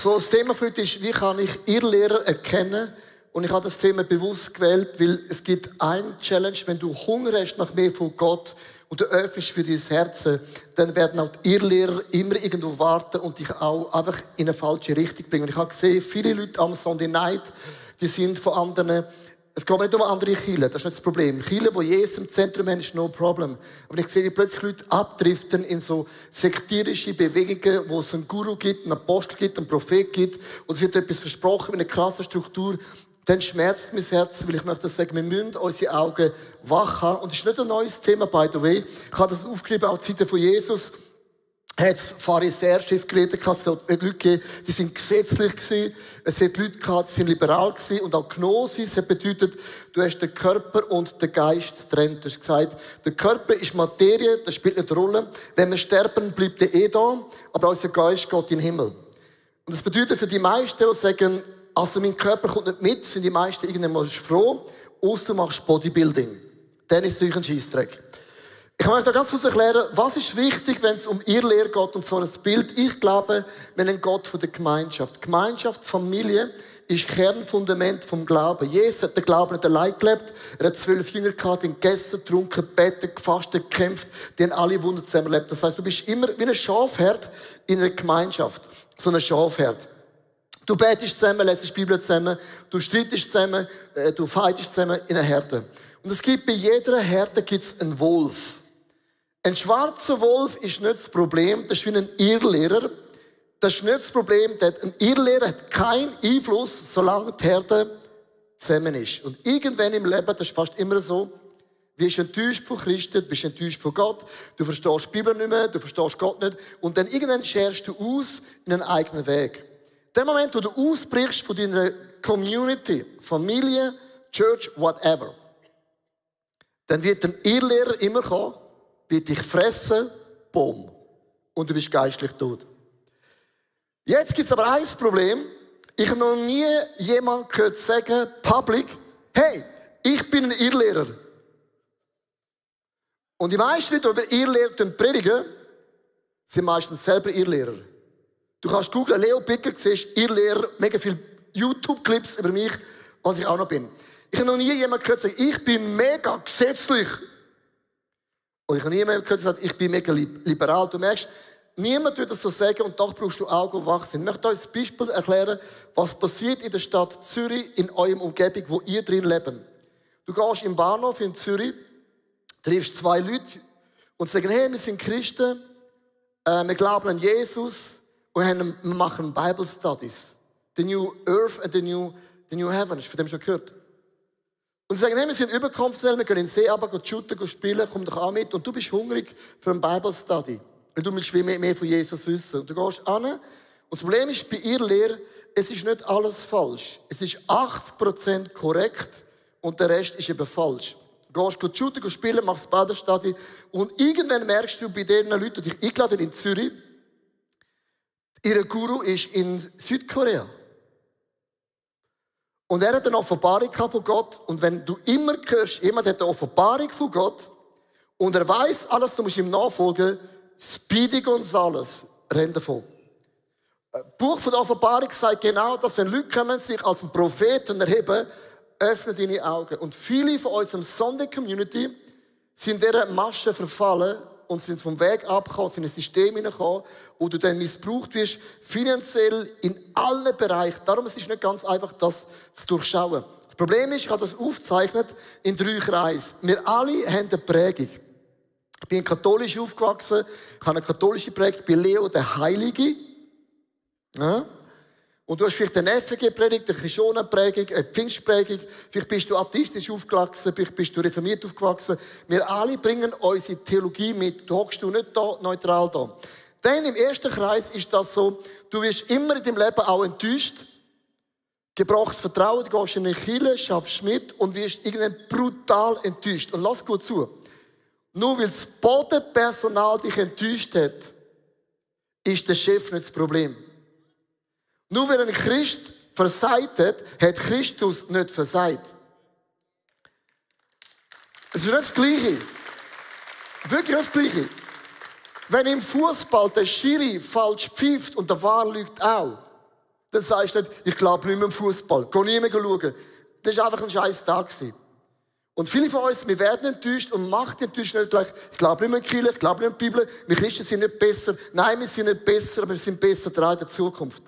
So, das Thema für heute ist, wie kann ich Irrlehrer erkennen? Und ich habe das Thema bewusst gewählt, weil es gibt eine Challenge, wenn du Hunger hast nach mehr von Gott und du öffnest für dein Herz, dann werden auch die Irrlehrer immer irgendwo warten und dich auch einfach in eine falsche Richtung bringen. Und ich habe gesehen, viele Leute am Sunday Night, die sind von anderen. Es geht nicht um andere Kirchen, das ist nicht das Problem. Kirchen, die Jesus im Zentrum haben, ist no problem. Aber ich sehe, wie plötzlich Leute abdriften in so sektierische Bewegungen, wo es einen Guru gibt, einen Apostel gibt, einen Prophet gibt, und es wird etwas versprochen mit einer krassen Struktur. Dann schmerzt mein Herz, weil ich möchte sagen, wir müssen unsere Augen wach haben. Und das ist nicht ein neues Thema, by the way. Ich habe das aufgeschrieben, auch die Zeiten von Jesus. Hat es Pharisäer, Schriftgelehrte gehabt, es hat Leute gegeben, die sind gesetzlich gewesen. Es hat Leute gehabt, die sind liberal gewesen. Und auch Gnosis hat bedeutet, du hast den Körper und den Geist getrennt. Du hast gesagt, der Körper ist Materie, das spielt nicht eine Rolle. Wenn wir sterben, bleibt der da, aber unser Geist geht in den Himmel. Und das bedeutet für die meisten, die sagen, also mein Körper kommt nicht mit, sind die meisten irgendwann mal froh, ausser du machst Bodybuilding. Dann ist es natürlich ein Scheissdreck. Ich möchte ganz kurz erklären, was ist wichtig, wenn es um Irrlehre geht, und so ein Bild. Ich glaube, wir haben einen Gott von der Gemeinschaft. Gemeinschaft, Familie ist Kernfundament vom Glauben. Jesus hat den Glauben nicht allein gelebt. Er hat 12 Jünger gehabt, die haben gegessen, getrunken, gebetet, gefastet, gekämpft. Die haben alle Wunder zusammen erlebt. Das heisst, du bist immer wie ein Schafherd in einer Gemeinschaft. So ein Schafherd. Du betest zusammen, lesest die Bibel zusammen, du streitest zusammen, du fightest zusammen in einer Herde. Und es gibt bei jeder Herde einen Wolf. Ein schwarzer Wolf ist nicht das Problem, das ist wie ein Irrlehrer. Das ist nicht das Problem, ein Irrlehrer hat keinen Einfluss, solange die Herde zusammen ist. Und irgendwann im Leben, das ist fast immer so, wirst du enttäuscht von Christen, du bist enttäuscht von Gott, du verstehst die Bibel nicht mehr, du verstehst Gott nicht, und dann irgendwann scherst du aus in einen eigenen Weg. Der Moment, wo du ausbrichst von deiner Community, Familie, Church, whatever, dann wird ein Irrlehrer immer kommen, wird dich fressen, boom, und du bist geistlich tot. Jetzt gibt es aber ein Problem. Ich habe noch nie jemanden gehört sagen, public, hey, ich bin ein Irrlehrer. Und die meisten Leute, die über Irrlehrer predigen, sind meistens selber Irrlehrer. Du kannst googeln, Leo Picker, siehst Irrlehrer, mega viele YouTube-Clips über mich, was ich auch noch bin. Ich habe noch nie jemanden gehört sagen, ich bin mega gesetzlich. Und ich habe nie jemanden gehört sagen, ich bin mega liberal. Du merkst, niemand würde das so sagen, und doch brauchst du Augen, die wach sind. Ich möchte euch ein Beispiel erklären, was passiert in der Stadt Zürich, in eurem Umgebung, wo ihr drin lebt. Du gehst im Bahnhof in Zürich, triffst 2 Leute und sagen, hey, wir sind Christen, wir glauben an Jesus, und wir machen Bible Studies. The New Earth and the New Heaven. Hast du von dem schon gehört? Und sie sagen, hey, wir sind überkonfessionell, wir können in den See runter, shooten, spielen, komm doch auch mit. Und du bist hungrig für ein Bible Study. Weil du willst mehr von Jesus wissen. Und du gehst an. Und das Problem ist bei ihrer Lehre, es ist nicht alles falsch. Es ist 80% korrekt und der Rest ist eben falsch. Du gehst shooten, spielen, machst Bible Study. Und irgendwann merkst du bei den Leuten, die dich eingeladen in Zürich, ihr Guru ist in Südkorea. Und er hat eine Offenbarung von Gott. Und wenn du immer hörst, jemand hat eine Offenbarung von Gott und er weiß alles, du musst ihm nachfolgen, Speedy Gonzales, renn davon. Das Buch von der Offenbarung sagt genau, dass wenn Leute kommen, sich als ein Propheten erheben, öffne deine Augen. Und viele von unserer Sunday-Community sind dieser Masche verfallen und sind vom Weg abgekommen, sind in ein System hineingekommen, wo du dann missbraucht wirst, finanziell in allen Bereichen. Darum ist es nicht ganz einfach, das zu durchschauen. Das Problem ist, ich habe das aufgezeichnet in 3 Kreisen. Wir alle haben eine Prägung. Ich bin katholisch aufgewachsen, ich habe eine katholische Prägung, ich bin Leo der Heilige. Ja? Und du hast vielleicht eine FG-Predigt, eine Christionen-Predigt, eine Pfingstpredigt, vielleicht bist du atheistisch aufgewachsen, vielleicht bist du reformiert aufgewachsen. Wir alle bringen unsere Theologie mit. Du hockst nicht da, neutral da. Dann im ersten Kreis ist das so, du wirst immer in deinem Leben auch enttäuscht, gebrauchtes Vertrauen, du gehst in eine Kirche, schaffst mit und wirst irgendwann brutal enttäuscht. Und lass gut zu. Nur weil das Bodenpersonal dich enttäuscht hat, ist der Chef nicht das Problem. Nur weil ein Christ versagt hat Christus nicht versagt. Es ist nicht das Gleiche. Wirklich nicht das Gleiche. Wenn im Fußball der Schiri falsch pfeift und der VAR lügt auch, Dann sagst du nicht, ich glaube nicht mehr am Fußball. Geh nie mehr schauen. Das war einfach ein scheiß Tag. Und viele von uns, wir werden enttäuscht und macht enttäuscht nicht gleich, ich glaube nicht mehr an die Kirche, ich glaube nicht an die Bibel, wir Christen sind nicht besser. Nein, wir sind nicht besser, aber wir sind besser dran in der Zukunft.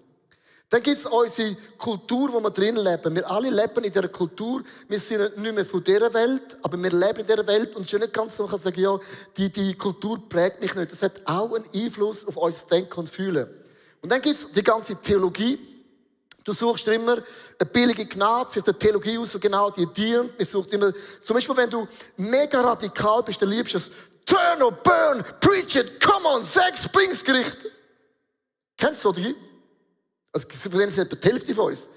Dann gibt es unsere Kultur, wo wir drin leben. Wir alle leben in dieser Kultur. Wir sind nicht mehr von dieser Welt, aber wir leben in dieser Welt. Und es ist ja nicht ganz so, man kann sagen, ja, die Kultur prägt mich nicht. Das hat auch einen Einfluss auf unser Denken und Fühlen. Und dann gibt es die ganze Theologie. Du suchst immer eine billige Gnade für die Theologie aus, die genau dir dient. Man sucht immer, zum Beispiel, wenn du mega radikal bist, dann liebst du es. Turn or burn, preach it, come on, sag, bring's Gericht. Kennst du die? Also, von denen sind etwa die Hälfte von uns.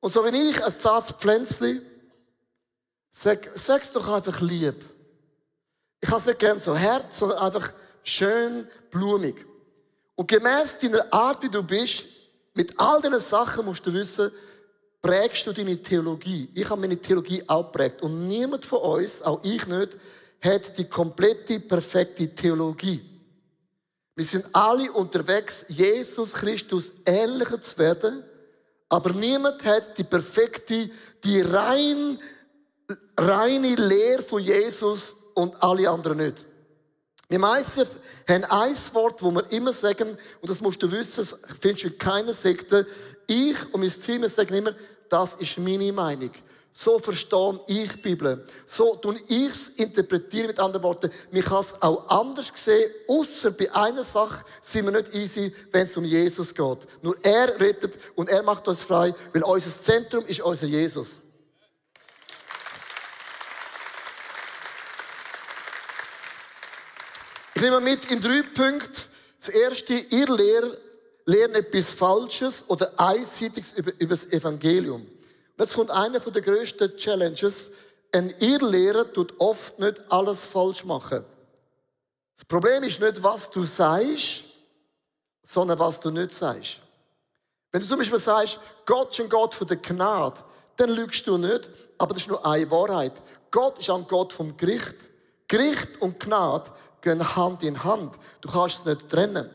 Und so wie ich, als zartes Pflänzchen, sag's doch einfach lieb. Ich habe es nicht gern so hart, sondern einfach schön blumig. Und gemäss deiner Art, wie du bist, mit all diesen Sachen musst du wissen, prägst du deine Theologie. Ich habe meine Theologie auch geprägt. Und niemand von uns, auch ich nicht, hat die komplette, perfekte Theologie. Wir sind alle unterwegs, Jesus Christus ähnlicher zu werden, aber niemand hat die perfekte, die reine Lehre von Jesus und alle anderen nicht. Wir meisten haben ein Wort, das wir immer sagen, und das musst du wissen, das findest du in keiner Sekte. Ich und mein Team sagen immer, das ist meine Meinung. So verstehe ich die Bibel. So tue ich es interpretieren, mit anderen Worten. Man kann es auch anders sehen, ausser bei einer Sache sind wir nicht easy, wenn es um Jesus geht. Nur er rettet und er macht uns frei, weil unser Zentrum ist unser Jesus. Ich nehme mit in 3 Punkte. Das erste, ihr lernt etwas Falsches oder Einseitiges über das Evangelium. Und jetzt kommt einer der grössten Challenges. Ein Irrlehrer tut oft nicht alles falsch machen. Das Problem ist nicht, was du sagst, sondern was du nicht sagst. Wenn du zum Beispiel sagst, Gott ist ein Gott von der Gnade, dann lügst du nicht, aber das ist nur eine Wahrheit. Gott ist ein Gott vom Gericht. Gericht und Gnade gehen Hand in Hand. Du kannst es nicht trennen.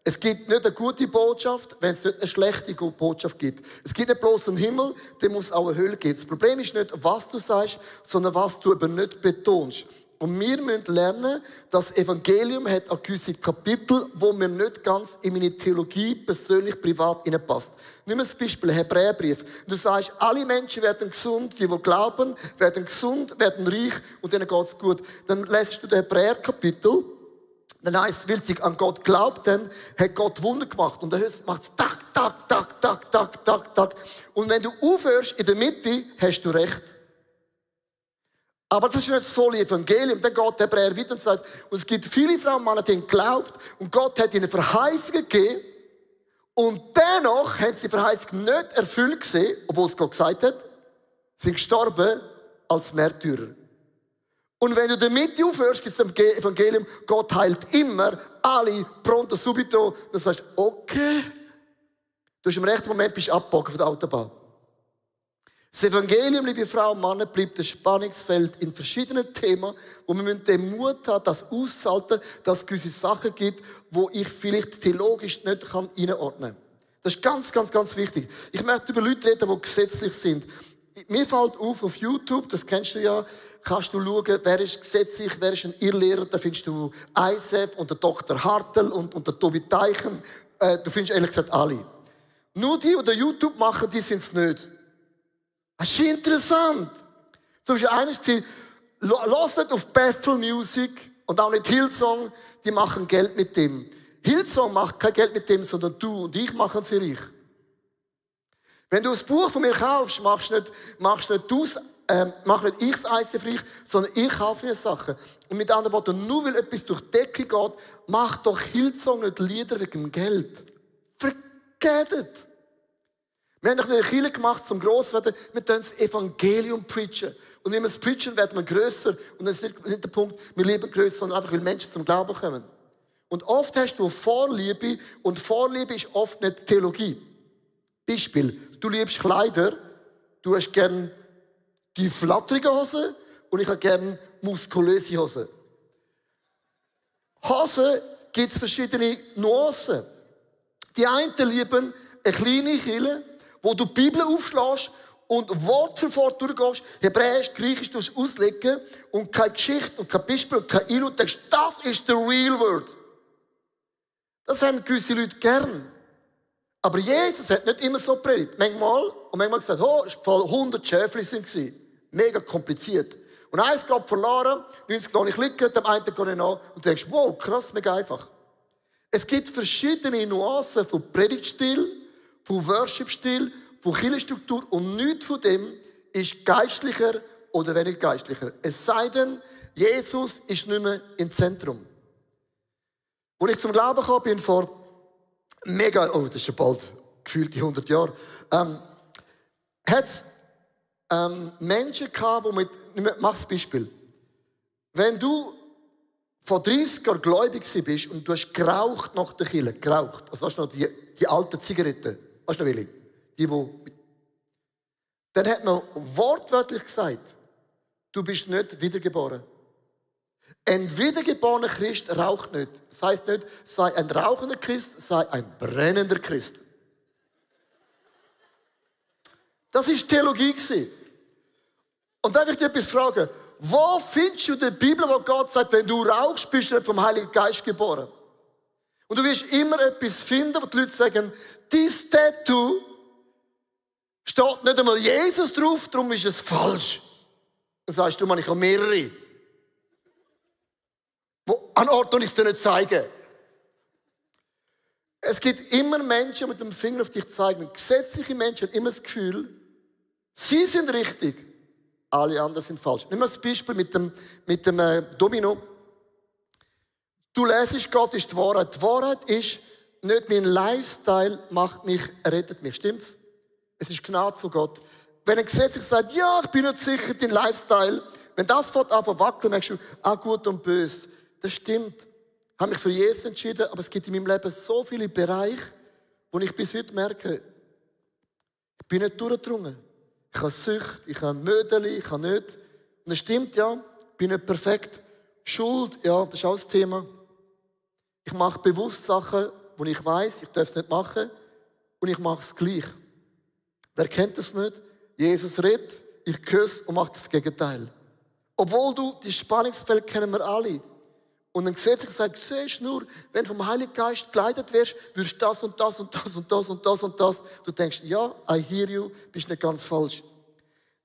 Es gibt nicht eine gute Botschaft, wenn es nicht eine schlechte Botschaft gibt. Es gibt nicht bloß einen Himmel, der muss auch eine Hölle geben. Das Problem ist nicht, was du sagst, sondern was du aber nicht betonst. Und wir müssen lernen, das Evangelium hat auch gewisse Kapitel, wo mir nicht ganz in meine Theologie persönlich, privat hineinpasst. Nimm das Beispiel Hebräerbrief. Du sagst, alle Menschen werden gesund, die glauben, werden gesund, werden reich und denen geht's gut. Dann lässt du das Hebräerkapitel, dann heisst, weil sie an Gott glaubten, hat Gott Wunder gemacht. Und dann macht es tak, tak, tak, tak, tak, tak, tak. Und wenn du aufhörst in der Mitte, hast du recht. Aber das ist nicht das volle Evangelium. Dann geht der Hebräer weiter und sagt, und es gibt viele Frauen und Männer, die geglaubt und Gott hat ihnen Verheißungen gegeben und dennoch haben sie die Verheißung nicht erfüllt gesehen, obwohl es Gott gesagt hat, sind gestorben als Märtyrer. Und wenn du in der Mitte aufhörst, gibt es im Evangelium, Gott heilt immer alle pronto subito. Dann sagst du, okay, du hast im rechten Moment bist abgebogen von der Autobahn. Das Evangelium, liebe Frauen und Männer, bleibt ein Spannungsfeld in verschiedenen Themen, wo wir den Mut haben, das auszuhalten, dass es gewisse Sachen gibt, wo ich vielleicht theologisch nicht einordnen kann. Das ist ganz, ganz, ganz wichtig. Ich möchte über Leute reden, die gesetzlich sind. Mir fällt auf YouTube, das kennst du ja, kannst du schauen, wer ist gesetzlich, wer ist ein Irrlehrer. Da findest du ISF und der Dr. Hartl und der Tobi Teichen. Du findest ehrlich gesagt alle. Nur die YouTube machen, die sind es nicht. Das ist interessant. Zum Beispiel eines, lass nicht auf Bethel Music und auch nicht Hillsong, die machen Geld mit dem. Hillsong macht kein Geld mit dem, sondern du und ich machen sie reich. Wenn du ein Buch von mir kaufst, machst nicht ich das ICF reich, sondern ich kaufe mir Sachen. Und mit anderen Worten, nur weil etwas durch die Decke geht, mach doch Hillsong nicht Lieder wegen dem Geld. Forget it. Wir haben doch eine Kirche gemacht zum Grosswerden. Wir tun das Evangelium preachen. Und wenn wir es preachen, werden wir grösser. Und das ist nicht der Punkt, wir leben grösser, sondern einfach, weil Menschen zum Glauben kommen. Und oft hast du Vorliebe. Und Vorliebe ist oft nicht Theologie. Beispiel, du liebst Kleider. Du hast gern die flatterigen Hosen. Und ich habe gern muskulöse Hosen. Hosen gibt es verschiedene Nuancen. Die einen lieben eine kleine Kirche, wo du die Bibel aufschlägst und Wort für Wort durchgehst, Hebräisch, Griechisch auslegen und keine Geschichte und kein Beispiel und kein Einladung und denkst, das ist der real word. Das haben gewisse Leute gern. Aber Jesus hat nicht immer so predigt. Manchmal gesagt, es waren 100 Schäfchen. Mega kompliziert. Und eins geht verloren, 90 lasse ich liegen, dem einen gehe ich nach und du denkst, wow, krass, mega einfach. Es gibt verschiedene Nuancen von Predigtstil, von Worshipstil, von Kirchenstruktur und nichts von dem ist geistlicher oder weniger geistlicher. Es sei denn, Jesus ist nicht mehr im Zentrum. Als ich zum Glauben kam, bin vor das ist schon bald gefühlt die 100 Jahre, hat es Menschen gehabt, die mach das Beispiel. Wenn du vor 30 Jahren gläubig bist und du hast geraucht nach der Kirche, geraucht, also hast du noch die alten Zigaretten, weißt du noch welche? Dann hat man wortwörtlich gesagt, du bist nicht wiedergeboren. Ein wiedergeborener Christ raucht nicht. Das heisst nicht, sei ein rauchender Christ, sei ein brennender Christ. Das war Theologie. Und dann will ich dich etwas fragen. Wo findest du in der Bibel, wo Gott sagt, wenn du rauchst, bist du nicht vom Heiligen Geist geboren? Und du wirst immer etwas finden, wo die Leute sagen, dieses Tattoo steht nicht einmal Jesus drauf, darum ist es falsch. Dann sagst du, ich habe mehrere. An Ort, wo ich es dir nicht zeige. Es gibt immer Menschen, die mit dem Finger auf dich zeigen. Gesetzliche Menschen haben immer das Gefühl, sie sind richtig, alle anderen sind falsch. Nimm mal das Beispiel mit dem Domino. Du lesest, Gott ist die Wahrheit. Die Wahrheit ist, nicht mein Lifestyle macht mich, rettet mich. Stimmt's? Es ist Gnade von Gott. Wenn ein Gesetz sagt, ja, ich bin nicht sicher, dein Lifestyle, wenn das fängt an zu wackeln, merkst du, gut und böse. Das stimmt. Ich habe mich für Jesus entschieden, aber es gibt in meinem Leben so viele Bereiche, wo ich bis heute merke, ich bin nicht durchgedrungen. Ich habe Sucht, ich habe Mödeli, ich habe nicht. Und es stimmt, ja, ich bin nicht perfekt. Schuld, ja, das ist auch das Thema. Ich mache bewusst Sachen, wo ich weiß, ich darf es nicht machen. Und ich mache es gleich. Wer kennt das nicht? Jesus redet, ich küsse und mache das Gegenteil. Obwohl die Spannungsfeld kennen wir alle. Und ein Gesetz sagt, siehst nur, wenn du vom Heiligen Geist geleitet wirst, wirst du das und das und das und das und das und das. Du denkst, ja, I hear you, bist nicht ganz falsch.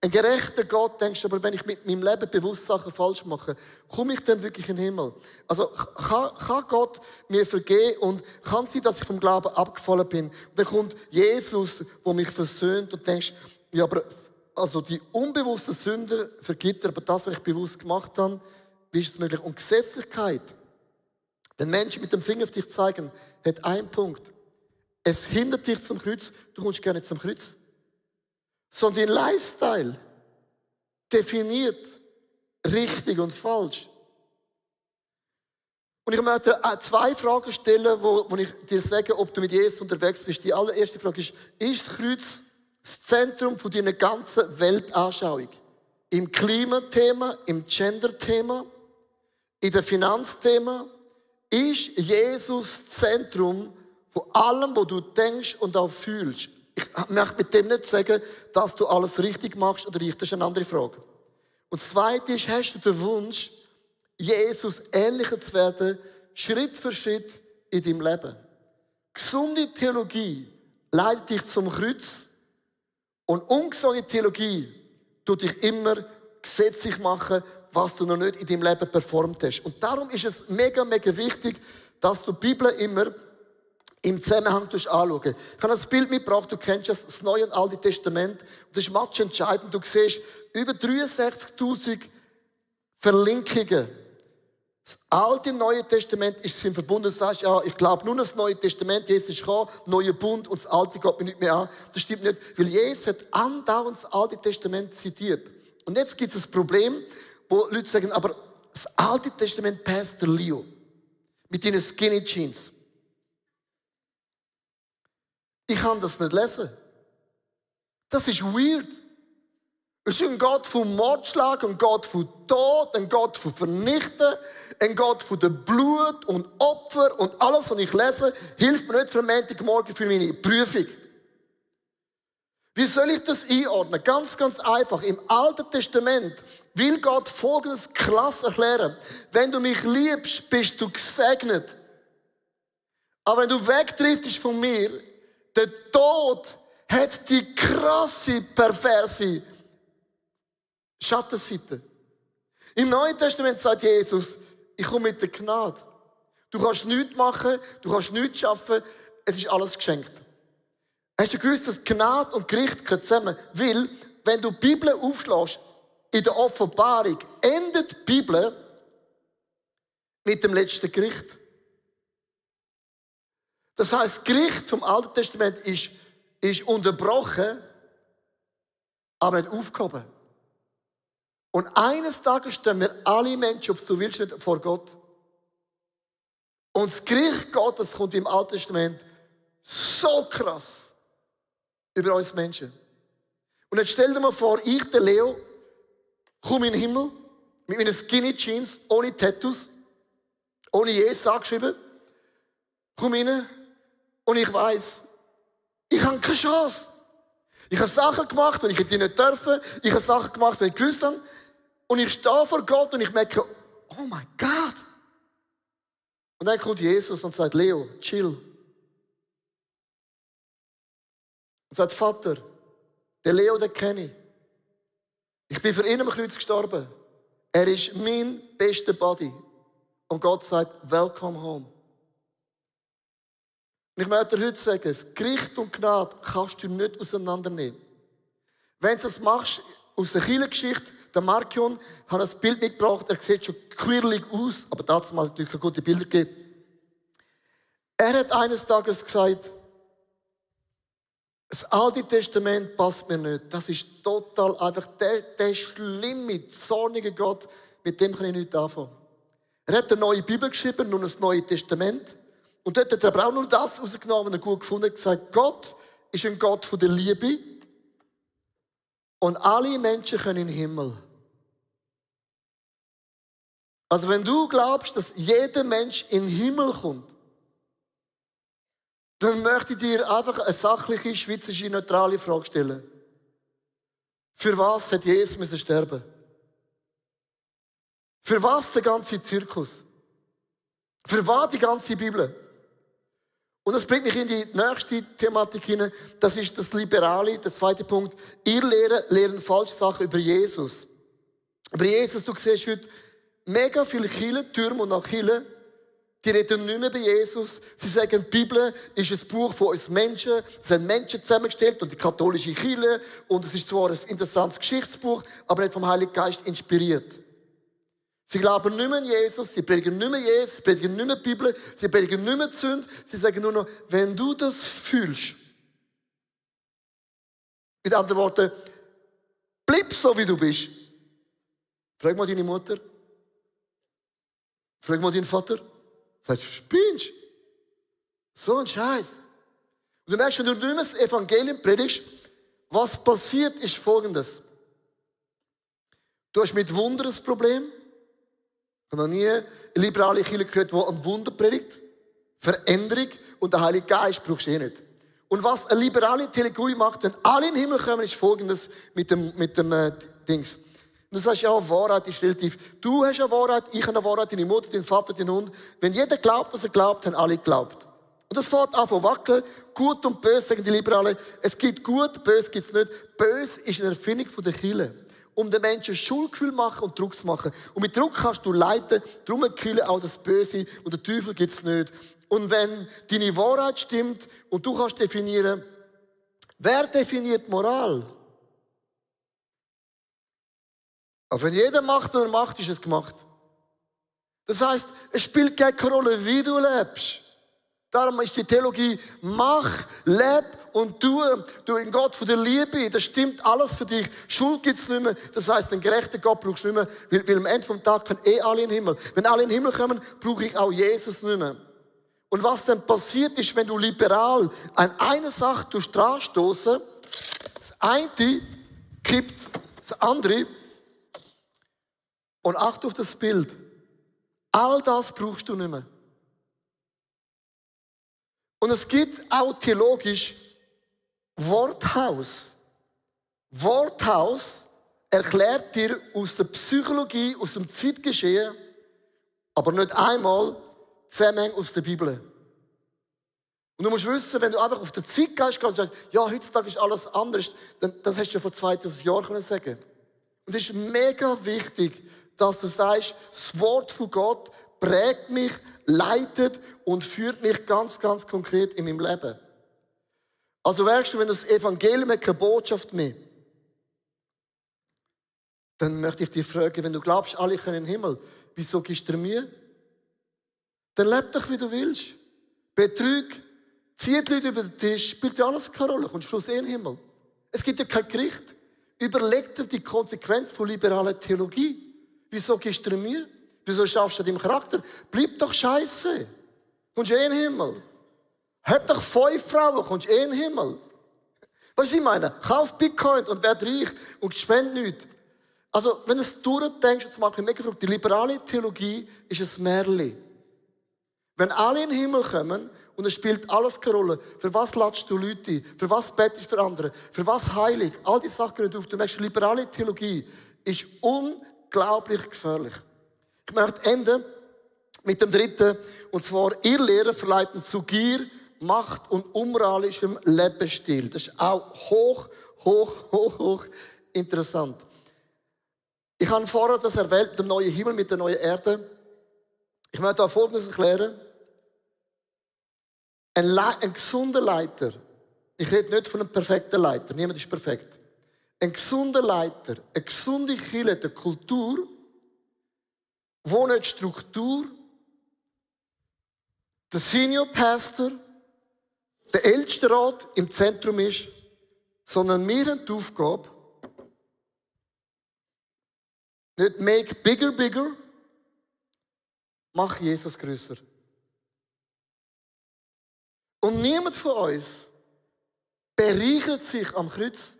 Ein gerechter Gott denkst aber, wenn ich mit meinem Leben bewusst Sachen falsch mache, komme ich dann wirklich in den Himmel? Also kann Gott mir vergeben und kann es sein, dass ich vom Glauben abgefallen bin? Und dann kommt Jesus, der mich versöhnt und denkst, ja, aber also die unbewussten Sünder vergibt er, aber das, was ich bewusst gemacht habe, wie ist es möglich? Und Gesetzlichkeit, wenn Menschen mit dem Finger auf dich zeigen, hat einen Punkt. Es hindert dich zum Kreuz, du kommst gerne zum Kreuz. Sondern dein Lifestyle definiert richtig und falsch. Und ich möchte zwei Fragen stellen, wo ich dir sage, ob du mit Jesus unterwegs bist. Die allererste Frage ist das Kreuz das Zentrum von deiner ganzen Weltanschauung? Im Klimathema, im Gender-Thema, in der Finanzthema, ist Jesus das Zentrum von allem, was du denkst und auch fühlst. Ich möchte mit dem nicht sagen, dass du alles richtig machst oder nicht. Das ist eine andere Frage. Und das Zweite ist, hast du den Wunsch, Jesus ähnlicher zu werden, Schritt für Schritt in deinem Leben? Gesunde Theologie leitet dich zum Kreuz und ungesunde Theologie tut dich immer gesetzlich machen, was du noch nicht in deinem Leben performt hast. Und darum ist es mega, mega wichtig, dass du die Bibel immer im Zusammenhang anschauen. Ich habe ein Bild mitgebracht, du kennst das Neue und Alte Testament. Und das ist matchentscheidend. Du siehst über 63.000 Verlinkungen. Das Alte und Neue Testament ist im Verbund. Du sagst, ja, ich glaube nur das Neue Testament, Jesus ist gekommen, Neuer Bund und das Alte geht mir nicht mehr an. Das stimmt nicht, weil Jesus hat andauernd das Alte Testament zitiert. Und jetzt gibt es ein Problem, wo Leute sagen, aber das Alte Testament Pastor Leo mit deinen Skinny Jeans. Ich kann das nicht lesen. Das ist weird. Es ist ein Gott vom Mordschlag, ein Gott von Tod, ein Gott von Vernichten, ein Gott von der Blut und Opfer und alles, was ich lese, hilft mir nicht für Montagmorgen für meine Prüfung. Wie soll ich das einordnen? Ganz, ganz einfach. Im Alten Testament will Gott Folgendes krass erklären. Wenn du mich liebst, bist du gesegnet. Aber wenn du wegdriftest von mir, der Tod hat die krasse, perverse Schattenseite. Im Neuen Testament sagt Jesus, ich komme mit der Gnade. Du kannst nichts machen, du kannst nichts schaffen, es ist alles geschenkt. Hast du gewusst, dass Gnade und Gericht gehören zusammen? Weil, wenn du die Bibel aufschlägst, in der Offenbarung endet die Bibel mit dem letzten Gericht. Das heisst, das Gericht vom Alten Testament ist unterbrochen, aber nicht aufgehoben. Und eines Tages stehen wir alle Menschen, ob du willst, nicht vor Gott. Und das Gericht Gottes kommt im Alten Testament so krass über uns Menschen. Und jetzt stell dir mal vor, ich, der Leo, komme in den Himmel mit meinen Skinny Jeans, ohne Tattoos, ohne Jesus angeschrieben, komme rein und ich weiss, ich habe keine Chance. Ich habe Sachen gemacht, und ich hätte nicht dürfen. Ich habe Sachen gemacht, die ich gewusst habe. Und ich stehe vor Gott und ich merke, oh mein Gott. Und dann kommt Jesus und sagt, Leo, chill. Und sagt, Vater, den Leo, den kenne ich. Ich bin für ihn am Kreuz gestorben. Er ist mein bester Buddy. Und Gott sagt, welcome home. Und ich möchte dir heute sagen, das Gericht und Gnade kannst du nicht auseinandernehmen. Wenn du das machst, aus der Kirchengeschichte, der Markion hat ein Bild mitgebracht, er sieht schon quirlig aus, aber dazu mal natürlich keine gute Bilder gegeben. Er hat eines Tages gesagt, das Alte Testament passt mir nicht. Das ist total einfach der schlimme, zornige Gott, mit dem kann ich nichts anfangen. Er hat eine neue Bibel geschrieben, nun das Neue Testament. Und dort hat er aber auch nur das rausgenommen, was er gut gefunden hat, gesagt, Gott ist ein Gott von der Liebe und alle Menschen können in den Himmel. Also wenn du glaubst, dass jeder Mensch in den Himmel kommt, dann möchte ich dir einfach eine sachliche, schweizerische, neutrale Frage stellen. Für was hat Jesus müssen sterben? Für was der ganze Zirkus? Für was die ganze Bibel? Und das bringt mich in die nächste Thematik hinein. Das ist das Liberale, der zweite Punkt. Ihr lehren falsche Sachen über Jesus. Über Jesus, du siehst heute mega viele Kirchen, Türme und auch Kirchen, die reden nicht mehr bei Jesus. Sie sagen, die Bibel ist ein Buch von uns Menschen. Es sind Menschen zusammengestellt und die katholische Kirche. Und es ist zwar ein interessantes Geschichtsbuch, aber nicht vom Heiligen Geist inspiriert. Sie glauben nicht mehr an Jesus, sie predigen nicht mehr Jesus, sie predigen nicht mehr die Bibel, sie predigen nicht mehr die Sünde. Sie sagen nur noch, wenn du das fühlst. Mit anderen Worten, bleib so, wie du bist. Frag mal deine Mutter. Frag mal deinen Vater. Sagst du, spinnst? So ein Scheiß. Und du merkst, wenn du nicht mehr das Evangelium predigst, was passiert, ist Folgendes. Du hast mit Wunder ein Problem. Ich habe noch nie eine liberale Kirche gehört, die ein Wunder predigt. Veränderung und der Heilige Geist brauchst du nicht. Und was eine liberale Theologie macht, wenn alle in den Himmel kommen, ist Folgendes mit dem Dings. Und du sagst, ja, Wahrheit ist relativ. Du hast eine Wahrheit, ich habe eine Wahrheit, deine Mutter, dein Vater, dein Hund. Wenn jeder glaubt, dass er glaubt, haben alle geglaubt. Und das fängt an von wackeln. Gut und böse, sagen die Liberalen. Es gibt gut, böse gibt es nicht. Böse ist eine Erfindung von der Kirche. Um den Menschen Schuldgefühl machen und Druck zu machen. Und mit Druck kannst du leiten, darum kühlen auch das Böse und den Teufel gibt es nicht. Und wenn deine Wahrheit stimmt und du kannst definieren, wer definiert Moral? Aber wenn jeder macht, was er macht, ist es gemacht. Das heisst, es spielt keine Rolle, wie du lebst. Darum ist die Theologie, mach, leb und du in Gott von der Liebe, das stimmt alles für dich. Schuld gibt's nicht mehr. Das heisst, einen gerechten Gott brauchst du nicht mehr, weil am Ende vom Tag können alle in den Himmel. Wenn alle in den Himmel kommen, brauche ich auch Jesus nicht mehr. Und was dann passiert ist, wenn du liberal an eine Sache dran stoßen, das eine kippt das andere. Und achte auf das Bild. All das brauchst du nicht mehr. Und es gibt auch theologisch Worthaus. Worthaus erklärt dir aus der Psychologie, aus dem Zeitgeschehen, aber nicht einmal Zusammenhänge aus der Bibel. Und du musst wissen, wenn du einfach auf den Zeitgeist gehst und sagst, ja, heutzutage ist alles anders, dann das hast du ja vor 2000 Jahren können sagen. Und es ist mega wichtig, dass du sagst, das Wort von Gott prägt mich, leitet und führt mich ganz, ganz konkret in meinem Leben. Also merkst du, wenn das Evangelium hat keine Botschaft mehr, dann möchte ich dich fragen, wenn du glaubst, alle können in den Himmel, wieso gibst du dir Mühe? Dann leb doch, wie du willst. Betrüg, zieh die Leute über den Tisch, spielt ja alles keine Rolle, kommst Schluss in den Himmel. Es gibt ja kein Gericht. Überleg dir die Konsequenz von liberaler Theologie. Wieso gibst du dir Mühe? Wieso schaffst du deinem Charakter? Bleib doch scheiße. Kommst in den Himmel. Hab doch 5 Frauen, kommst in den Himmel. Was ich meine? Kauf Bitcoin und werd reich und spend nichts. Also, wenn du es durchdenkst, jetzt mache ich mega verrückt, die liberale Theologie ist ein Märchen. Wenn alle in den Himmel kommen und es spielt alles keine Rolle, für was ladest du Leute ein? Für was betest du für andere? Für was heilig? All die Sachen gehen auf. Du merkst, die liberale Theologie ist unglaublich gefährlich. Ich möchte enden mit dem dritten, und zwar, ihr Lehrer verleiten zu Gier, Macht und unmoralischem Lebensstil. Das ist auch hoch interessant. Ich habe vorher das erwähnt, der neue Himmel mit der neuen Erde. Ich möchte auch Folgendes erklären. Ein gesunder Leiter, ich rede nicht von einem perfekten Leiter, niemand ist perfekt. Ein gesunder Leiter, eine gesunde Kirche, eine Kultur, wo nicht Struktur, der Senior Pastor, der Ältestenrat im Zentrum ist, sondern wir haben die Aufgabe, nicht make bigger, mach Jesus grösser. Und niemand von uns bereichert sich am Kreuz.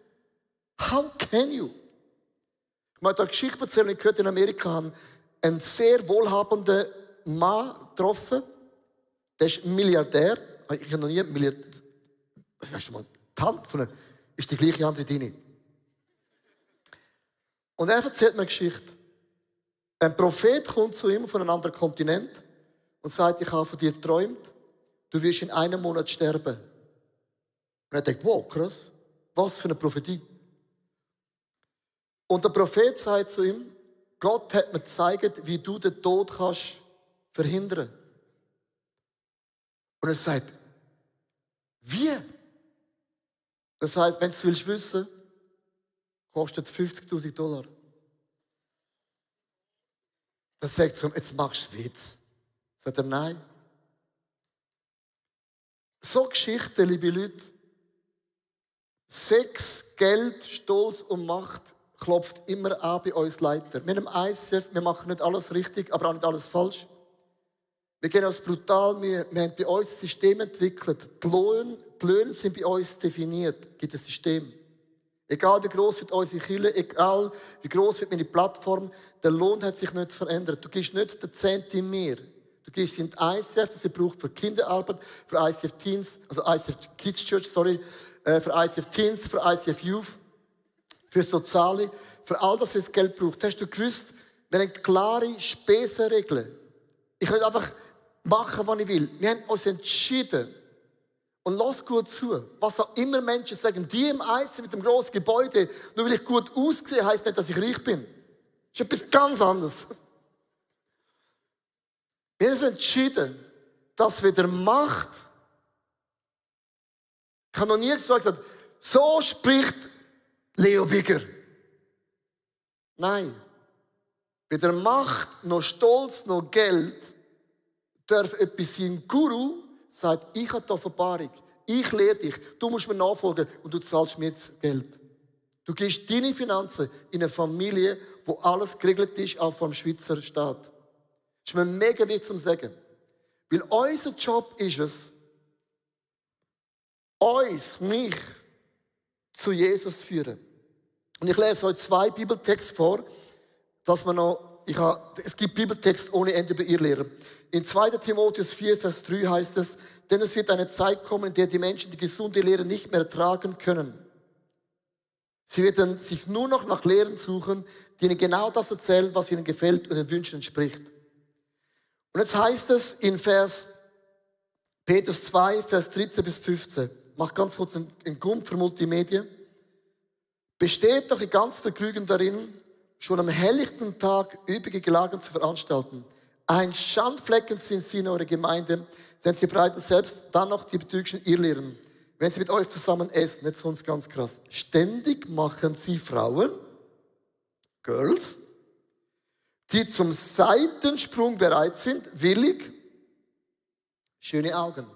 How can you? Ich möchte eine Geschichte erzählen, ich gehört in Amerika haben einen sehr wohlhabenden Mann getroffen. Der ist ein Milliardär. Ich habe noch nie einen Milliardär. Weißt du mal, die Hand von ihm ist die gleiche Hand wie deine. Und er erzählt mir eine Geschichte. Ein Prophet kommt zu ihm von einem anderen Kontinent und sagt, ich habe von dir geträumt, du wirst in einem Monat sterben. Und er denkt, wow, krass, was für eine Prophetie. Und der Prophet sagt zu ihm, Gott hat mir gezeigt, wie du den Tod kannst verhindern. Und er sagt, wie? Das heißt, wenn du es wissen willst, kostet $50.000. Dann sagt er zu ihm, jetzt machst du Witz. Sagt er, nein. So Geschichten, liebe Leute, Sex, Geld, Stolz und Macht klopft immer an bei uns Leiter. Wir haben ICF, wir machen nicht alles richtig, aber auch nicht alles falsch. Wir gehen uns brutal Mühe. Wir haben bei uns ein System entwickelt. Die Löhne sind bei uns definiert. Es gibt ein System. Egal wie gross wird unsere Kirche, egal wie gross wird meine Plattform, der Lohn hat sich nicht verändert. Du gibst nicht den Zehnten mehr. Du gehst in die ICF, das wird gebraucht für Kinderarbeit, für ICF Teens, also ICF Kids Church, für ICF Teens, für ICF Youth, für Soziale, für all das, was das Geld braucht. Hast du gewusst, wir haben klare Spesenregeln. Ich will einfach machen, was ich will. Wir haben uns entschieden. Und lass gut zu. Was auch immer Menschen sagen, die im ICF mit dem grossen Gebäude, nur weil ich gut aussehe, heisst nicht, dass ich reich bin. Das ist etwas ganz anderes. Wir haben uns entschieden, dass wir der Macht, ich habe noch nie gesagt, so spricht Leo Bigger. Nein. Weder Macht, noch Stolz, noch Geld darf etwas sein. Guru sagt, ich habe die Offenbarung, ich lehre dich, du musst mir nachfolgen und du zahlst mir jetzt Geld. Du gibst deine Finanzen in eine Familie, wo alles geregelt ist, auch vom Schweizer Staat. Das ist mir mega wichtig zu sagen. Weil unser Job ist es, mich zu Jesus zu führen. Und ich lese euch 2 Bibeltexte vor, dass man noch, es gibt Bibeltext ohne Ende über ihr Lehrer. In 2. Timotheus 4, Vers 3 heißt es, denn es wird eine Zeit kommen, in der die Menschen die gesunde Lehre nicht mehr ertragen können. Sie werden sich nur noch nach Lehren suchen, die ihnen genau das erzählen, was ihnen gefällt und ihren Wünschen entspricht. Und jetzt heißt es in Petrus 2, Vers 13 bis 15. Mach ganz kurz einen Gump für Multimedia. Besteht doch ihr ganz Vergnügen darin, schon am helllichten Tag üppige Gelagen zu veranstalten. Ein Schandflecken sind sie in eurer Gemeinde, denn sie bereiten selbst dann noch die betrüglichen Irrlehren, wenn sie mit euch zusammen essen. Jetzt uns ganz krass. Ständig machen sie Frauen, Girls, die zum Seitensprung bereit sind, willig, schöne Augen.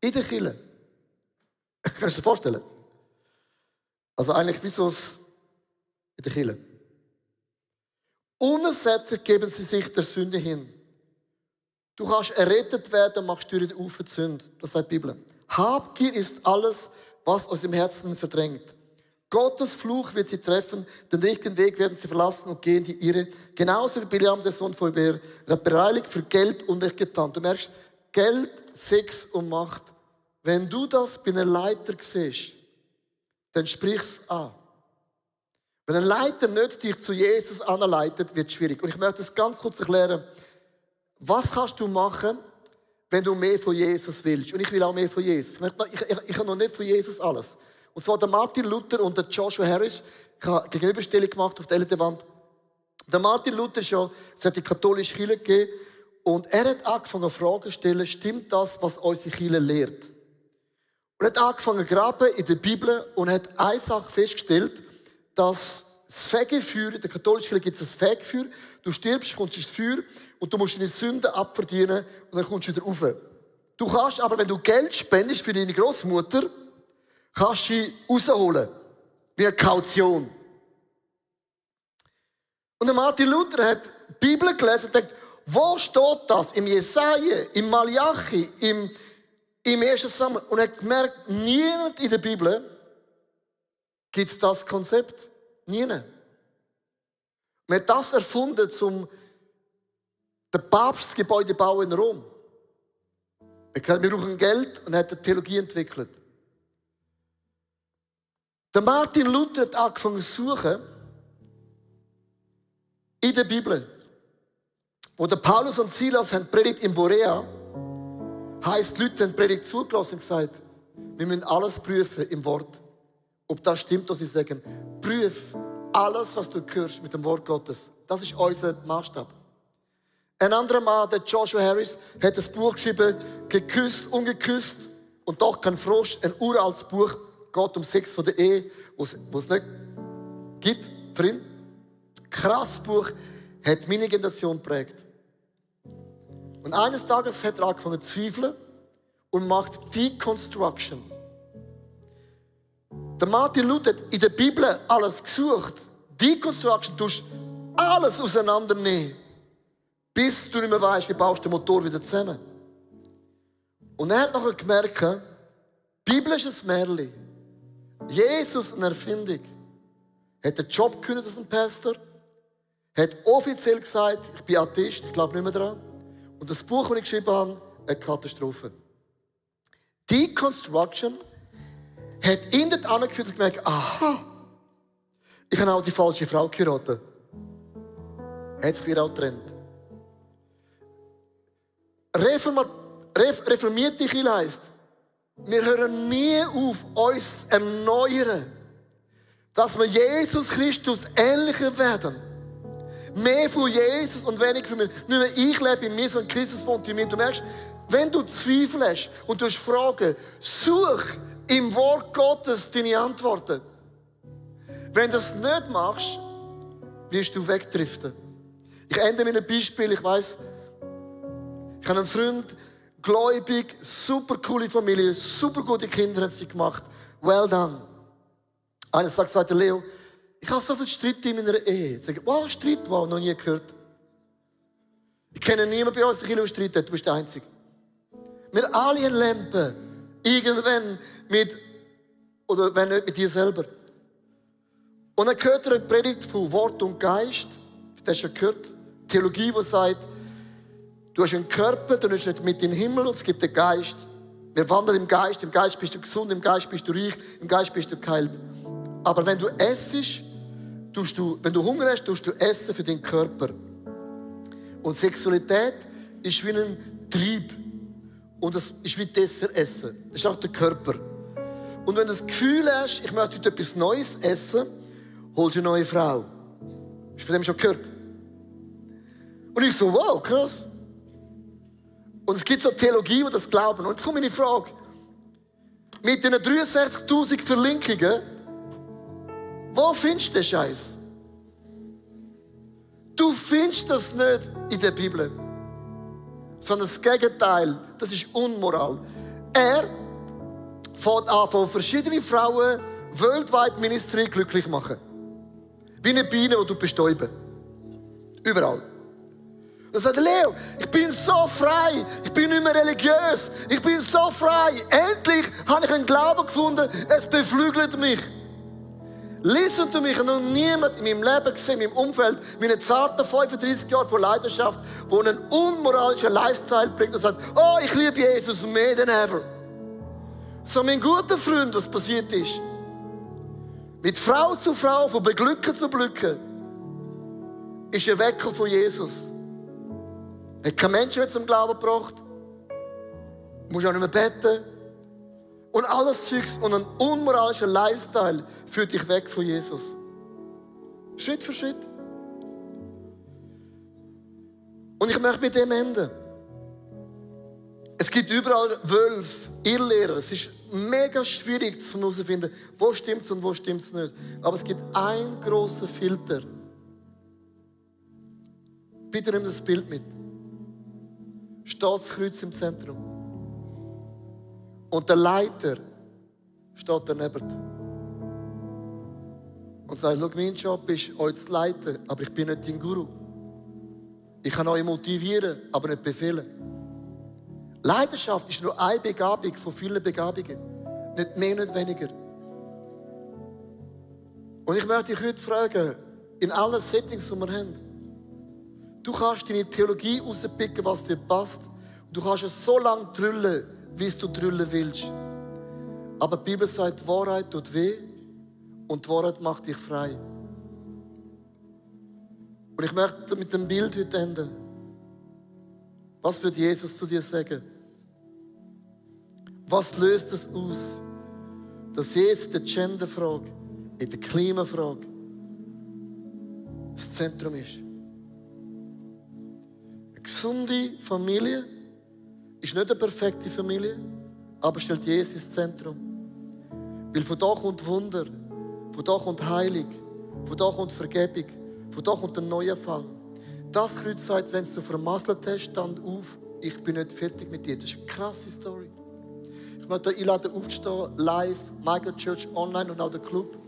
In der Kirche. Kannst du dir vorstellen? Also eigentlich wie so in der Kirche. Unersättlich geben sie sich der Sünde hin. Du kannst errettet werden und machst durch die Ufer die Sünde. Das sagt die Bibel. Habgier ist alles, was aus dem Herzen verdrängt. Gottes Fluch wird sie treffen, den richtigen Weg werden sie verlassen und gehen die irre. Genauso wie Biliam, der Sohn von Beer, er hat bereiligt für Geld und nicht getan. Du merkst, Geld, Sex und Macht. Wenn du das bei einem Leiter siehst, dann sprich's an. Wenn ein Leiter nicht dich zu Jesus anleitet, wird es schwierig. Und ich möchte es ganz kurz erklären. Was kannst du machen, wenn du mehr von Jesus willst? Und ich will auch mehr von Jesus. Ich habe noch nicht von Jesus alles. Und zwar der Martin Luther und der Joshua Harris. Ich habe eine Gegenüberstellung gemacht auf der LED-Wand. Der Martin Luther es hat die katholische Kirche gegeben. Und er hat angefangen, Fragen zu stellen, stimmt das, was unsere Kirche lehrt? Und er hat angefangen zu graben in der Bibel und hat eine Sache festgestellt, dass das Fegefeuer, in der katholischen Kirche gibt es ein Fegefeuer, du stirbst, kommst ins Feuer und du musst deine Sünden abverdienen und dann kommst du wieder rauf. Du kannst aber, wenn du Geld spendest für deine Großmutter, kannst du sie rausholen. Wie eine Kaution. Und der Martin Luther hat die Bibel gelesen und denkt, wo steht das? Im Jesaja, im Malachi, im 1. Samuel. Und er hat gemerkt, niemand in der Bibel gibt es das Konzept. Niemand. Man hat das erfunden, um den Papstgebäude zu bauen in Rom. Er hat gesagt, wir brauchen Geld und hat eine Theologie entwickelt. Der Martin Luther hat angefangen zu suchen in der Bibel. Wo der Paulus und Silas haben predigt in Berea, heisst, die Leute haben Predigt zugelassen und gesagt, wir müssen alles prüfen im Wort. Ob das stimmt, was sie sagen. Prüf alles, was du hörst mit dem Wort Gottes. Das ist unser Maßstab. Ein anderer Mann, der Joshua Harris, hat ein Buch geschrieben, Geküsst, Ungeküsst und doch kein Frosch. Ein uraltes Buch, geht um Sex von der Ehe, wo es nicht gibt für ihn. Krasses Buch, hat meine Generation geprägt. Und eines Tages hat er angefangen zu zweifeln und macht Deconstruction. Der Martin Luther hat in der Bibel alles gesucht. Deconstruction, du musst alles auseinandernehmen, bis du nicht mehr weißt, wie baust du den Motor wieder zusammen. Und er hat nachher gemerkt, die Bibel ist ein Märchen. Jesus, eine Erfindung, hat den Job gekündigt als ein Pastor, hat offiziell gesagt, ich bin Atheist, ich glaube nicht mehr daran. Und das Buch, das ich geschrieben habe, eine Katastrophe. Deconstruction hat ihn dort angeführt und gemerkt, aha, ich habe auch die falsche Frau geheiratet. Hat sich wieder auch getrennt. Reformierte Kirche heisst, wir hören nie auf, uns zu erneuern. Dass wir Jesus Christus ähnlicher werden. Mehr von Jesus und weniger von mir. Nicht mehr ich lebe in mir, sondern Christus wohnt in mir. Du merkst, wenn du Zweifel hast und du hast Fragen, such im Wort Gottes deine Antworten. Wenn du das nicht machst, wirst du wegdriften. Ich ende mit einem Beispiel. Ich weiss, ich habe einen Freund, gläubig, super coole Familie, super gute Kinder haben sie gemacht. Well done. Eines Tages sagt der Leo, ich habe so viel Streit in meiner Ehe. Ich sage, wow, Streit, wow, noch nie gehört. Ich kenne niemanden bei uns, der Streit hat, du bist der Einzige. Wir alle erleben irgendwann mit, oder wenn nicht mit dir selber. Und dann hört er eine Predigt von Wort und Geist. Das hast du schon gehört. Theologie, die sagt, du hast einen Körper, du bist nicht mit in den Himmel und es gibt den Geist. Wir wandern im Geist bist du gesund, im Geist bist du reich, im Geist bist du geheilt. Aber wenn du essst, wenn du Hunger hast, tust du essen für deinen Körper. Und Sexualität ist wie ein Trieb. Und das ist wie Dessert essen. Das ist auch der Körper. Und wenn du das Gefühl hast, ich möchte heute etwas Neues essen, holst du eine neue Frau. Hast du von dem schon gehört? Und ich so, wow, krass. Und es gibt so Theologie, die das glauben. Und jetzt kommt meine Frage. Mit den 63'000 Verlinkungen, wo findest du den Scheiß? Du findest das nicht in der Bibel. Sondern das Gegenteil, das ist Unmoral. Er fängt an, von verschiedenen Frauen weltweit Ministry glücklich machen. Wie eine Biene, die du bestäuben. Überall. Dann sagt er, Leo, ich bin so frei, ich bin nicht mehr religiös, ich bin so frei. Endlich habe ich einen Glauben gefunden, es beflügelt mich. Listen to mich, ich habe noch niemand in meinem Leben gesehen, in meinem Umfeld, meine zarten 35 Jahre von Leidenschaft, der einen unmoralischen Lifestyle bringt und sagt, oh, ich liebe Jesus mehr denn ever. So, mein guter Freund, was passiert ist, mit Frau zu Frau, von Beglücken zu Beglücken, ist ein Wecker von Jesus. Hat kein Mensch mehr zum Glauben gebracht. Du musst auch nicht mehr beten. Und alles Zeugs und ein unmoralischer Lifestyle führt dich weg von Jesus. Schritt für Schritt. Und ich möchte mit dem enden. Es gibt überall Wölfe, Irrlehrer. Es ist mega schwierig zu herausfinden, wo stimmt es und wo stimmt es nicht. Aber es gibt einen grossen Filter. Bitte nimm das Bild mit. Steht das Kreuz im Zentrum. Und der Leiter steht daneben. Und sagt, schau, mein Job ist, euch zu leiten, aber ich bin nicht dein Guru. Ich kann euch motivieren, aber nicht befehlen. Leidenschaft ist nur eine Begabung von vielen Begabungen. Nicht mehr, nicht weniger. Und ich möchte dich heute fragen, in allen Settings, die wir haben, du kannst deine Theologie rauspicken, was dir passt. Du kannst es so lange drüllen, wie du drüllen willst. Aber die Bibel sagt, die Wahrheit tut weh und die Wahrheit macht dich frei. Und ich möchte mit dem Bild heute enden. Was wird Jesus zu dir sagen? Was löst es aus, dass Jesus in der Genderfrage, in der Klimafrage das Zentrum ist? Eine gesunde Familie ist nicht eine perfekte Familie, aber stellt Jesus ins Zentrum. Weil von da kommt Wunder, von da kommt Heilung, von da kommt Vergebung, von da kommt ein Neuanfang. Das Kreuz sagt, wenn du vermasselt hast, stand auf, ich bin nicht fertig mit dir. Das ist eine krasse Story. Ich möchte euch einladen, aufzustehen, live, Michael Church online und auch der Club.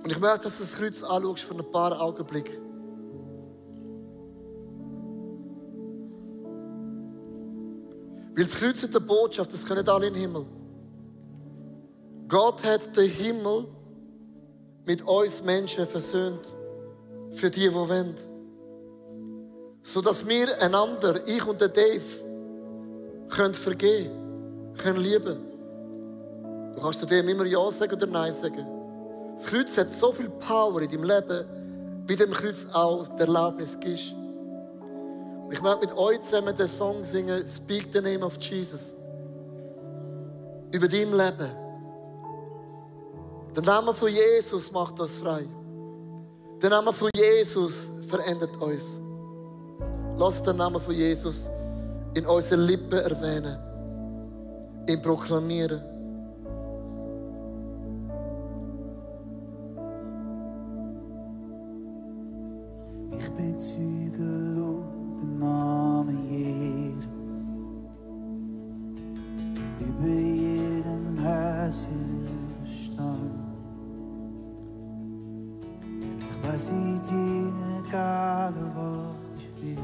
Und ich möchte, dass du das Kreuz anschaust für ein paar Augenblicke. Weil das Kreuz ist eine Botschaft, das können alle in den Himmel. Gott hat den Himmel mit uns Menschen versöhnt. Für die wollen. Sodass wir einander, ich und der Dave, können vergeben, können lieben. Du kannst zu dem immer Ja sagen oder Nein sagen. Das Kreuz hat so viel Power in deinem Leben, wie dem Kreuz auch die Erlaubnis gibt. Ich möchte mit euch zusammen den Song singen, Speak the name of Jesus. Über dein Leben. Der Name von Jesus macht uns frei. Der Name von Jesus verändert uns. Lass den Namen von Jesus in unseren Lippen erwähnen, ihn proklamieren. Ich bezeuge den Namen Jesus über jedem Herzenstand. Ich weiß, ich diene egal, was ich will.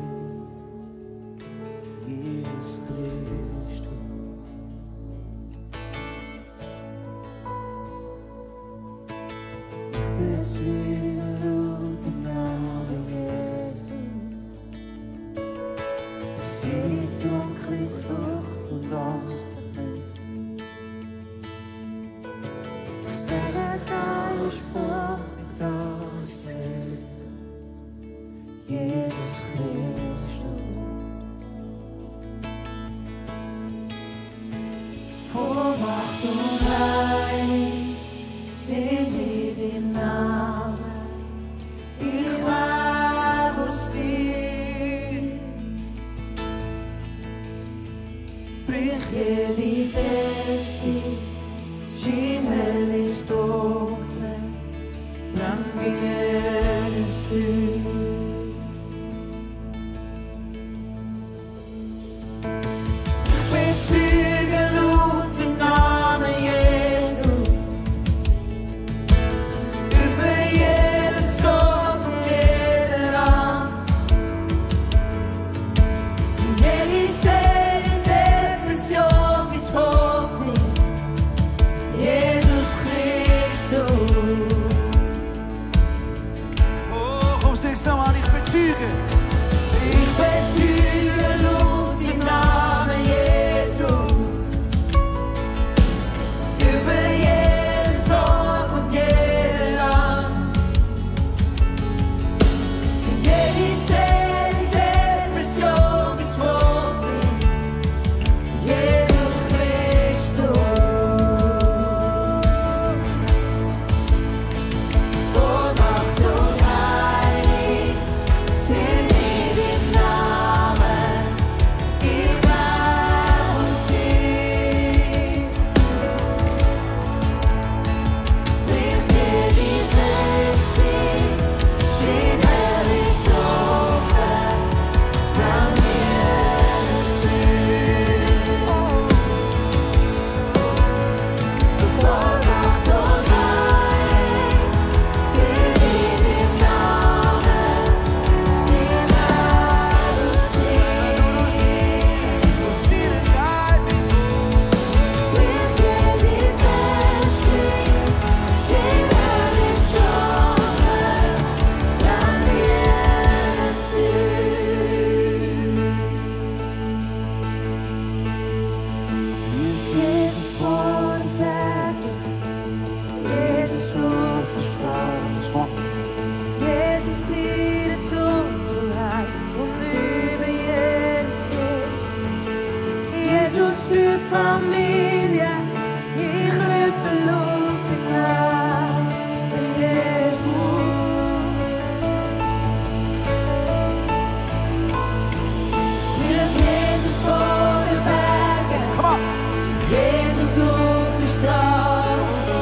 Jesus Christus. trösta mig. Säga dagens profet och skrev Jesus Kristus. Vollmacht und Heilig sind i din Name. Ich war hos dir. Brich jede Feste, schien hell ist dunkel, dann ging es früh. Ich bezeuge laut den Namen Jesus, über jede Sorge und jede Angst, für jede Seele, Depression gibt's Hoffnung, Jesus Christus. Oh, komm, sing's nochmal, ich bezeuge. Ich bezeuge laut den Namen Jesus, über jede Sorge und jede Angst, für jede Seele, Depression gibt's Hoffnung, Jesus Christus. Vollmacht und Heilig sind in dem Namen, ich war hos dir. Brich jede Feste, schien hell ist dunkel, bland jedes Licht. Vollmacht und Heilig sind in dem Namen, ich war hos dir. Was dir in Leib, Brich jede Feste, schien hell ist dunkel, bland jedes Licht. Wirf Jesus vor den Bergen, Jesus auf die Straße. Jesus in der Dunkelheit und über jeden Weg. Jesus für die Familie, ich rufe laut den Namen Jesus. Wirf Jesus vor den Bergen, komm on. Jesus auf die Straße,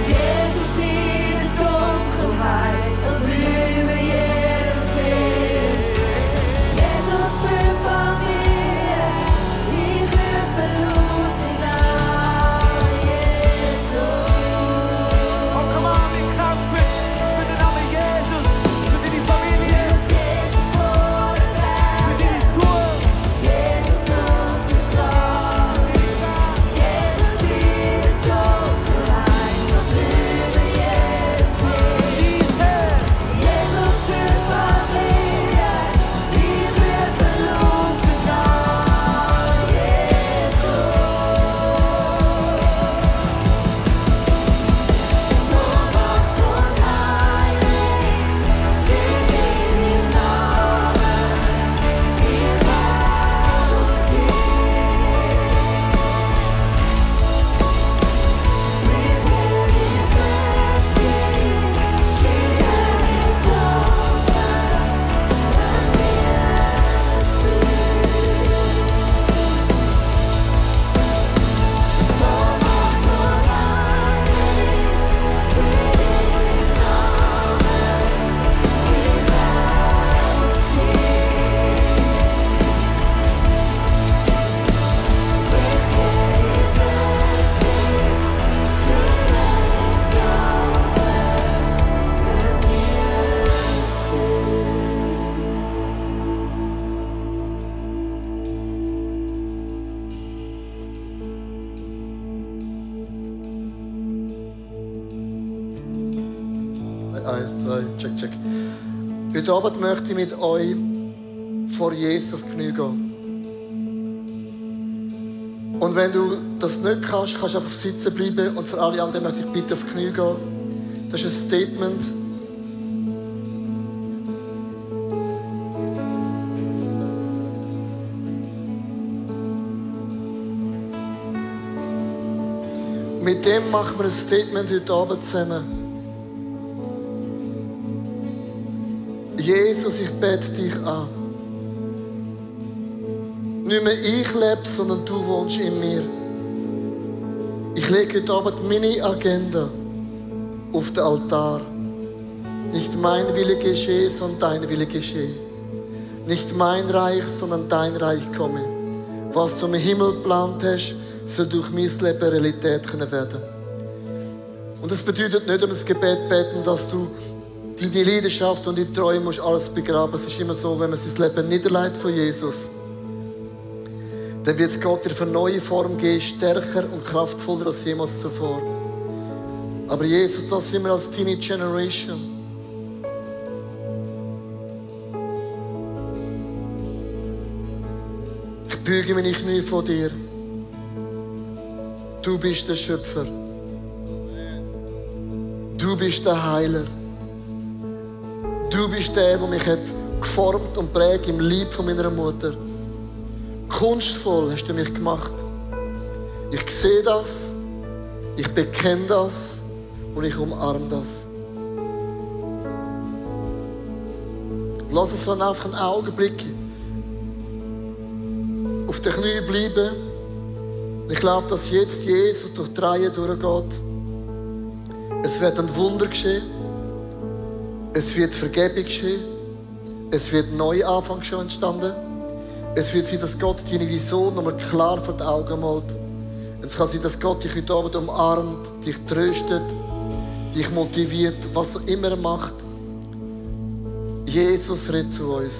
Jesus in der Dunkelheit und über jeden Weg. Jesus für die Familie, ich rufe laut den Namen Jesus. Oh, come on, wir kämpfen für den Namen Jesus, für deine Familie, Wirf Jesus vor den für Bergen, deine Schule, Jesus auf die Straße, Jesus in der Dunkelheit und über jeden Weg. dies Herz. Jesus für die Familie, ich rufe laut den Namen Jesus. Vollmacht und Heilig sind in dem Namen, ich war hos dir. Brich jede Feste, schien hell ist dunkel, bland jedes Licht. Vollmacht und Heilig sind in dem Namen, ich war hos dir. Brich jede Feste, schien hell ist dunkel, bland jedes Eins, zwei, check, check. Heute Abend möchte ich mit euch vor Jesus auf die Knie gehen. Und wenn du das nicht kannst, kannst du einfach sitzen bleiben. Und für alle anderen möchte ich bitte auf die Knie gehen. Das ist ein Statement. Mit dem machen wir ein Statement heute Abend zusammen. Jesus, ich bete dich an. Nicht mehr ich lebe, sondern du wohnst in mir. Ich lege heute Abend meine Agenda auf den Altar. Nicht mein Wille geschehe, sondern dein Wille geschehe. Nicht mein Reich, sondern dein Reich komme. Was du im Himmel geplant hast, soll durch mein Leben Realität werden können. Und das bedeutet nicht, um das Gebet beten, dass du deine Leidenschaft und die Treue musst alles begraben. Es ist immer so, wenn man sein Leben niederlegt von Jesus, dann wird es Gott dir für eine neue Form geben, stärker und kraftvoller als jemals zuvor. Aber Jesus, das sind wir als Teenie Generation. Ich büge meine Knie vor dir. Du bist der Schöpfer. Du bist der Heiler. Du bist der, der mich hat geformt und prägt im Leib von meiner Mutter. Kunstvoll hast du mich gemacht. Ich sehe das, ich bekenne das und ich umarme das. Lass uns dann einfach einen Augenblick auf den Knien bleiben. Ich glaube, dass jetzt Jesus durch die Reihe durchgeht. Es wird ein Wunder geschehen. Es wird Vergebung geschehen. Es wird ein Neuanfang schon entstanden. Es wird sein, dass Gott deine Vision nochmal klar vor die Augen malt. Und es kann sein, dass Gott dich heute Abend umarmt, dich tröstet, dich motiviert, was auch immer er macht. Jesus redet zu uns.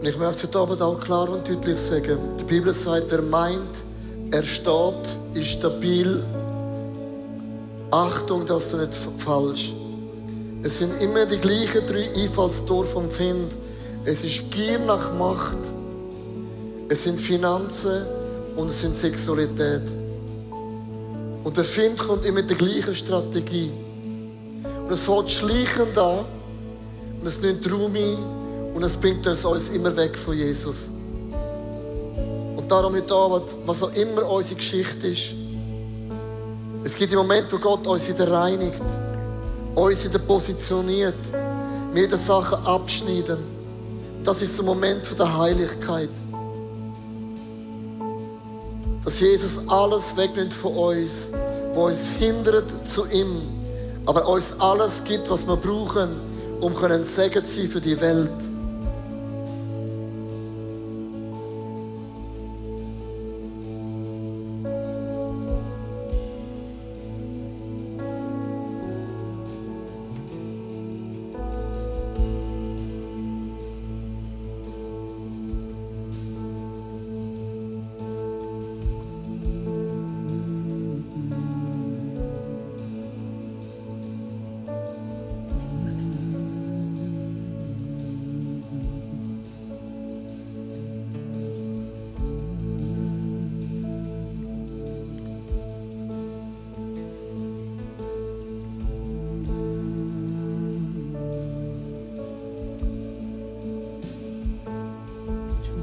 Und ich möchte heute Abend auch klar und deutlich sagen, die Bibel sagt, wer meint, er steht, ist stabil. Achtung, dass du nicht falsch. Es sind immer die gleichen 3 Einfallstore vom Find. Es ist Gier nach Macht, es sind Finanzen und es sind Sexualität. Und der Find kommt immer mit der gleichen Strategie. Und es fängt schleichend an und es nimmt Raum ein. Und es bringt uns immer weg von Jesus. Und darum heute Abend, was auch immer unsere Geschichte ist, es gibt im Moment, wo Gott uns wieder reinigt, uns wieder positioniert, wir die Sachen abschneiden. Das ist der Moment der Heiligkeit. Dass Jesus alles wegnimmt von uns, was uns hindert zu ihm, aber uns alles gibt, was wir brauchen, um ein Segen zu sein für die Welt.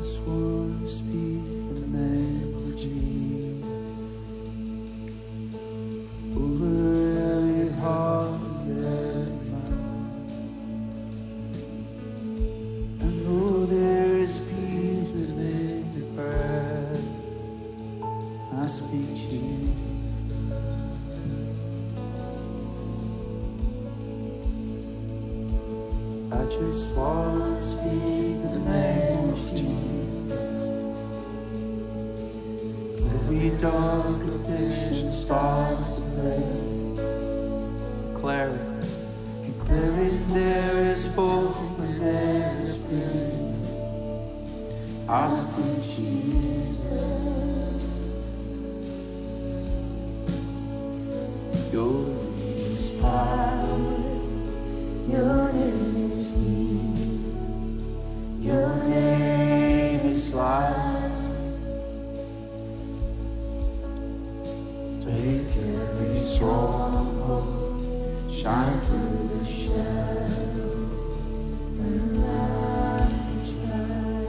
Just want to speak the name of Jesus over every heart and mind. And oh, there is peace within your presence. I speak Jesus. I just want to speak the name of Jesus. Every dark addiction starts to break. Declare it. Declaring there is hope and there is freedom. I speak Jesus. Your name is power. Your name is healing. Your name is life. Break every stronghold. Shine through the shadow. And light shine.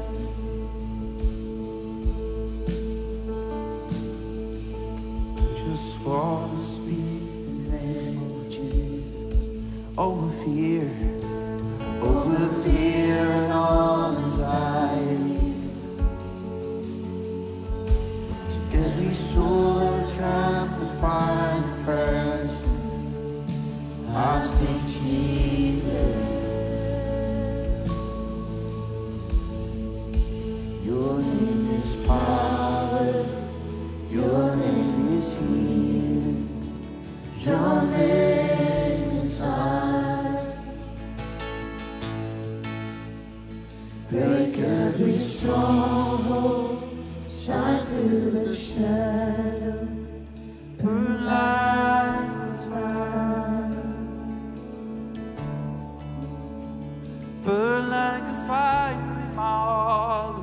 Just want to speak the name of Jesus over fear and all anxiety. To every soul captive by depression, I speak Jesus. Your name is power. Your name is healing. Your name is life. Break every stronghold. Shine through the shadow. Burn like fire. Burn like a fire in my heart.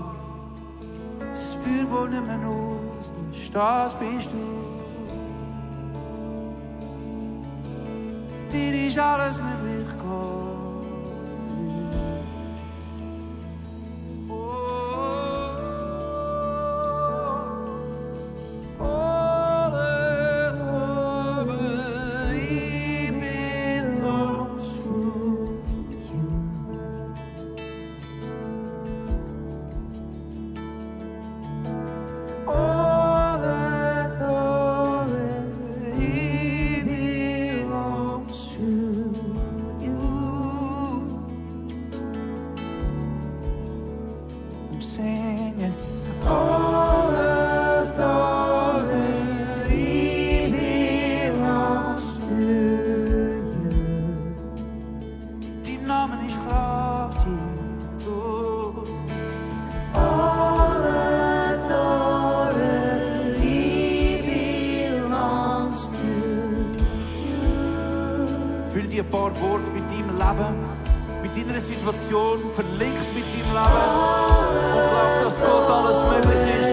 Das Feuer, wo nicht mehr auslöscht, das bist du. Dir ist alles möglich, Gott. Füll dir ein paar Worte mit deinem Leben, mit deiner Situation, verlinkst mit deinem Leben und glaub, dass Gott alles möglich ist.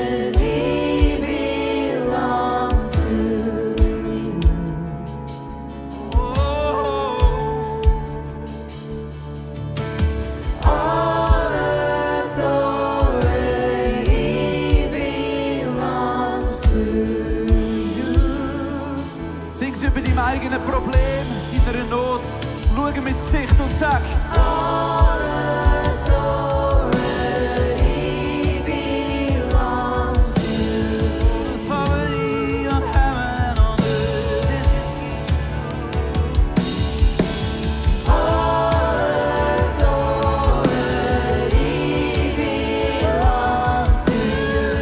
Sing's über dein eigenes Problem, deiner Not. Schau ihm ins Gesicht und sag: All authority belongs to you. Authority on heaven and on earth is in you. All authority belongs to you.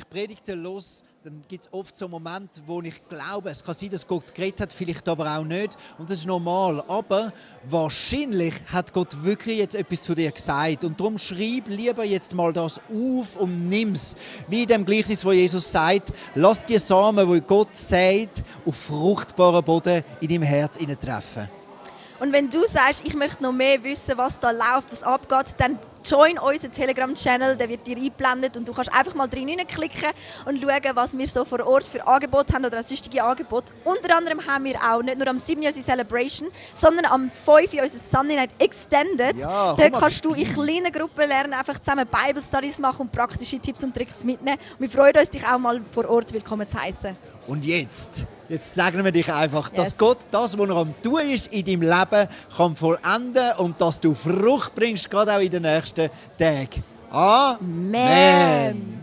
ich Predigten höre, dann gibt es oft so Momente, wo ich glaube, es kann sein, dass Gott geredet hat, vielleicht aber auch nicht. Und das ist normal. Aber wahrscheinlich hat Gott wirklich jetzt etwas zu dir gesagt. Und darum schreib lieber jetzt mal das auf und nimm es. Wie in dem Gleichnis, wo Jesus sagt, lass die Samen, die Gott sagt, auf fruchtbaren Boden in deinem Herz treffen. Und wenn du sagst, ich möchte noch mehr wissen, was da läuft, was abgeht, dann join unseren Telegram-Channel, der wird dir eingeblendet und du kannst einfach mal klicken und schauen, was wir so vor Ort für Angebote haben oder auch sonstige Angebote. Unter anderem haben wir auch nicht nur am 7. unsere Celebration, sondern am 5. unser Sunday Night Extended. Ja, Dort kannst du in kleinen Gruppen lernen, einfach zusammen Bible Studies machen und praktische Tipps und Tricks mitnehmen. Und wir freuen uns, dich auch mal vor Ort willkommen zu heißen. Und jetzt sagen wir dich einfach, dass Yes. Gott das, was er am Tun ist in deinem Leben, kann vollenden und dass du Frucht bringst, gerade auch in den nächsten Tagen. Amen. Amen.